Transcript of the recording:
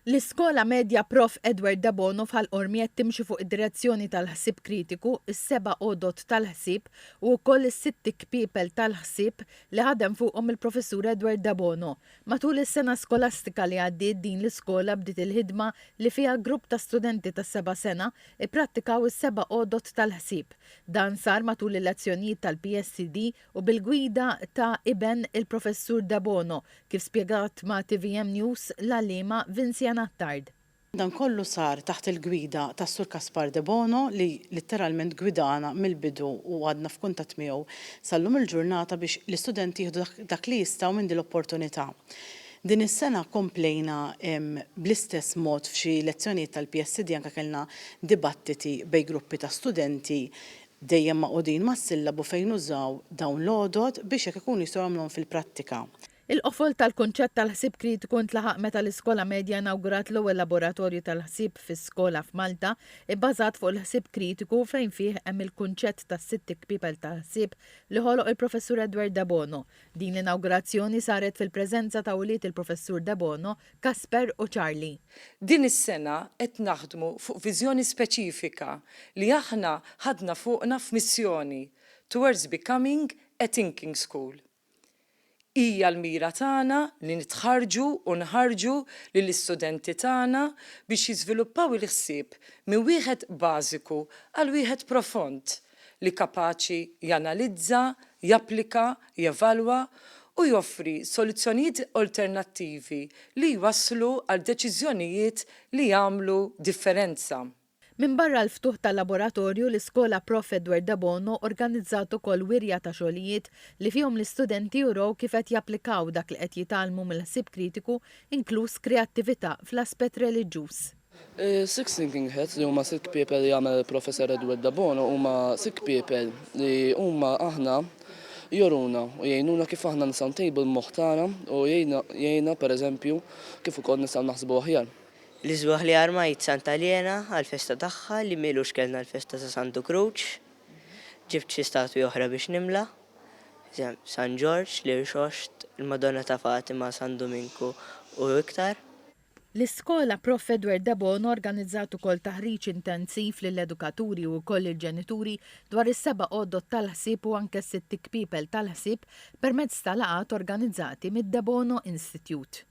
L-Iskola Medja Prof. Edward Debono f'Ħal Qormi qed timxi fuq id-direzzjoni tal-ħsieb kritiku, is-seba' għodod tal-ħsieb u wkoll is-sitt ikpiepel tal-ħsieb li ħadem fuqhom il-Professur Edward Debono. Matul is-sena skolastika li għaddiet din l-iskola bdiet il-ħidma li fiha grupp ta' studenti tas-seba' sena ipprattikaw is-seba' għodod tal-ħsieb. Dan sar matul il-lezzjonijiet tal-PSCD u bil-gwida ta' iben il-Professur Debono, kif spjegat ma' tvm News l-għalliema Vinciane Attard. Dan kollu sar taħt il-gwida tas-Sur Kaspar Debono li litteralment gwidana mill-bidu u għadna f'kuntatt miegħu sal-lum il-ġurnata biex l-istudenti jieħdu dak li jistgħu minn din l-opportunità. Din is-sena komplejna bl-istess mod f'xi lezzjonijiet tal-PSD anke kellna dibattiti bejn gruppi ta' studenti dejjem magħqudin mas-sillabu fejn użaw dawn l-għodod biex hekk ikunu jistgħu jagħmluhom fil-prattika. Il-qofol tal-kunċett tal-ħsieb kritiku ntlaħaq meta l-Iskola Medja inawgurat l-ewwel laboratorju tal-ħsieb fi skola f'Malta ibbażat fuq il-ħsieb kritiku fejn fih hemm il-kunċett tas-sitt ikpiepel tal-ħsieb li ħoloq il-Professur Edward Debono. Din l-inawgurazzjoni saret fil-preżenza ta' ulied il-Professur Debono, Kasper u Charlie. Din is-sena qed naħdmu fuq viżjoni speċifika li aħna ħadna fuqna f'missjoni, Towards becoming a thinking school. Hija l-mira tagħna li nitħarrġu u nħarrġu lill-istudenti tagħna biex jiżviluppaw il-ħsieb minn wieħed bażiku għal wieħed profond li kapaċi janalizza, japplika, jevalwa u joffri soluzzjonijiet alternattivi li jwasslu għal deċiżjonijiet li jagħmlu differenza. Minbarra l-ftuħ tal-laboratorju, l-iskola Prof. Edward Debono organizzat ukoll wirja ta' xogħlijiet li fihom l-istudenti urew kif qed japplikaw dak li qed jitgħallmu mill-ħsieb kritiku inkluż kreattività fl-aspett reliġjuż. Is-Six Thinking Hats li huma sitt kpiepel li għamel il-Professor Edward de Bono huma sitt kpiepel li huma aħna juruna u jgħinuna kif aħna nistgħu ntejbu l-moħħ tagħna u jgħinna pereżempju kif ukoll nistgħu naħsbu aħjar. L-isbaħ li armajt Santa Liena għall-festa tagħha li m'ilux kellna l-festa ta' Santu Kruċ. Ġibt xi statwi oħra biex nimla, San Ġorġ, l-Irxoxt, il-Madonna ta' Fatima, San Duminku u iktar. L-iskola Prof. Edward Debono organizzat ukoll taħriġ intensiv lill-edukaturi u wkoll lill-ġenituri dwar is-seba' għodod tal-ħsieb u anke s-sitt ikpiepel tal-ħsieb permezz ta' laqgħat organizzati mid-Debono Institute.